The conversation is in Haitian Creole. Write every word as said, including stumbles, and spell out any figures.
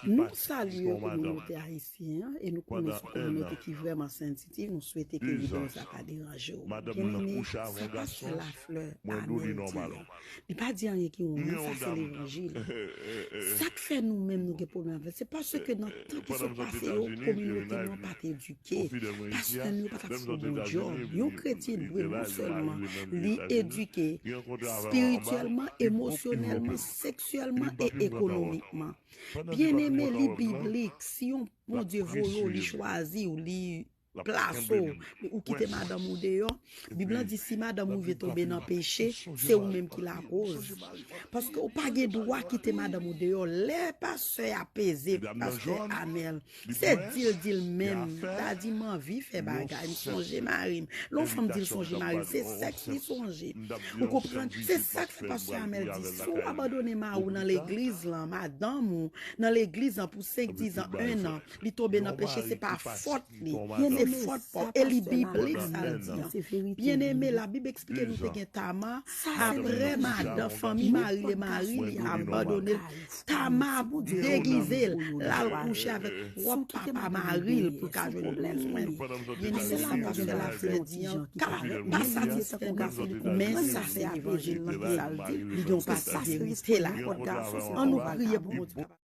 Nou salye kominote ayisyen an e nou konnen se yon kominote ki vrèman sansitiv. Nou swete ke videyo sa pa deranje w. Byeneme, sa pastè Laflè Amel di a, li pa di anyen ki wrong, non, sa se levanjil. Sa k fè nou menm nou gen pwoblèm avè l, se paske nan tan ki sot pase yo, kominote nou an pa t edike. Pastè nou yo pa t ap fè yon bon djòb. Yon kretyen dwe non sèlman li edike espirityèlman, emosyonèlman, seksyèlman e ekonomikman. Byeneme, li biblik. Si yon Bondye voye w, li chwazi w, li plase w, ou kite madanm ou deyò, Bib lan di si madanm ou rive tonbe nan peche, se ou menm ki lakoz. Paske ou pa gen dwa kite madanm ou deyò. Lè pastè a peze, pastè Amel, se di l di l menm, ta di m anvi fè bagay, m sonje mari m. Lè yon fanm di l sonje mari l, se sèks li sonje. Ou konprann? Se sa k fè pastè Amel di, si w abandone mari w nan legliz lan, madanm ou nan legliz lan pou senk, diz an, en an, li tonbe nan peche, se pa fòt li, se fòt pa w. E li biblik sa l di an. Byeneme, Labib eksplike nou te gen Tama, apre madanm, fanmi mari l e mari li abandone l, Tama degize l, l al kouche avèk pwòp papa mari l pou l ka jwenn plis mwen. Byeneme, sa pastè Laflè di an ka pa satisfè nou, men sa se levanjil lan ki sa l di, li gen yon pati verite ladan. Ann nou priye pou Bondye papa.